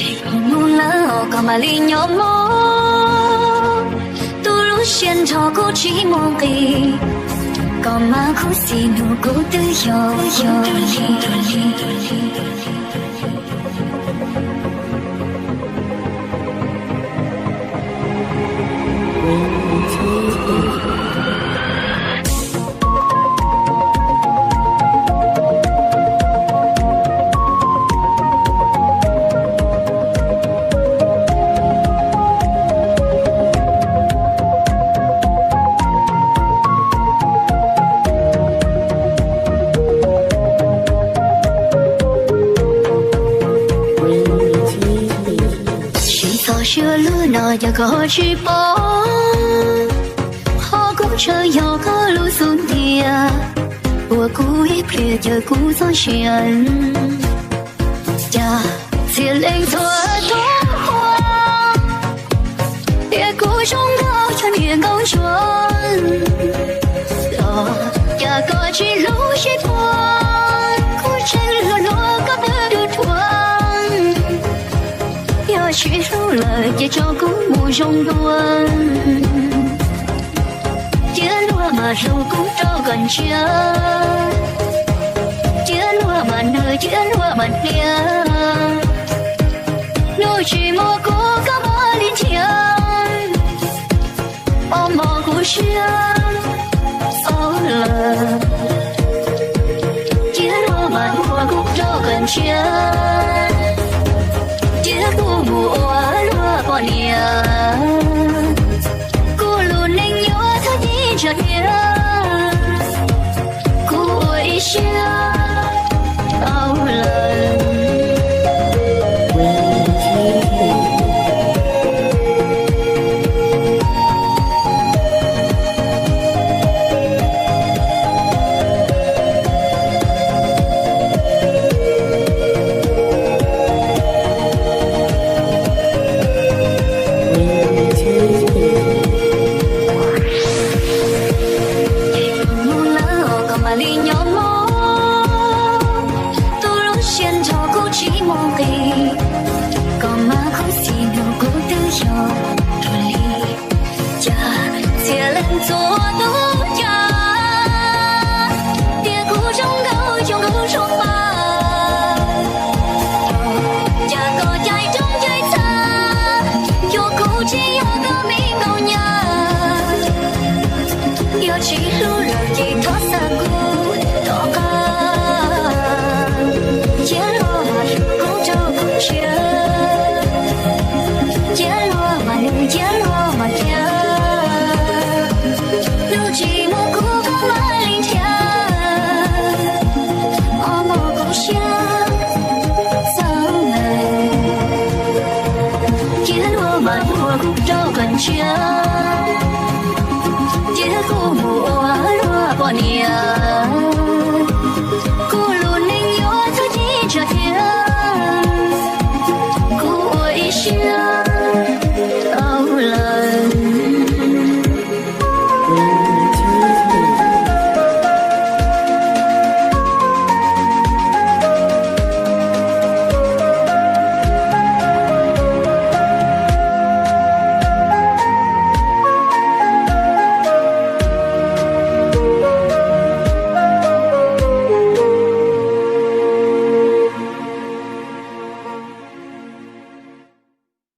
Mus lawm koj mam li nyob mog, tus lub siab nrho kuv tsis muaj nqis, koj mas khuv xim nug kuv twb yog yog li. Tsis txhob siab luag no yog koj tsis pom, qhov kuv ntshaw yog koj lub xub ntiag, ua kuv ib pliag caw kuv txoj sia. Cas txhia leej txhua tus ua, tias kuv zoo nkauj cov niag nkauj ntsuag. Los cas koj tsis hlub sib puag, kuv tseem hluas hluas koj twb tu thuam. Yog tsis hlub lawm ces tso kuv mus zoo dua. Cia luag mas hlub kuv rau koj ntsia, cia luag mas nws cia luag mas hnia. Hnub tsis muaj kuv koj mam li nrhiav, o mog kuv siab xav lawm. Cia luag mas hlub kuv rau koj ntsia, cia kuv mus ua luag poj niam. Kuv lub neej yuav txhob dim ntsa dhia, kuv ua ib siab tau lawm. Mus lawm koj mam li nyob mog, tus lub siab nrho kuv tsis muaj nqis, koj mas khuv xim nug kuv twb yog dua li. Cas txhia leej txhua tus ua cas, tias kuv zoo nkauj zoo nkauj zoo mas, cas koj caij roob caij txha, cuag kuv tsis yog koj me nkauj nyab. Yog tsis hlub lawm ces thov xa kuv tom qab. Cia luag mas hlub kuv rau koj ntsia, cia luag mas nws cia luag mas hnia. Hnub tsis muaj kuv koj mam li nrhiav, o mog kuv siab xav lawm. Cia luag mas hlub kuv rau koj ntsia, cia kuv mus ua luag poj niam.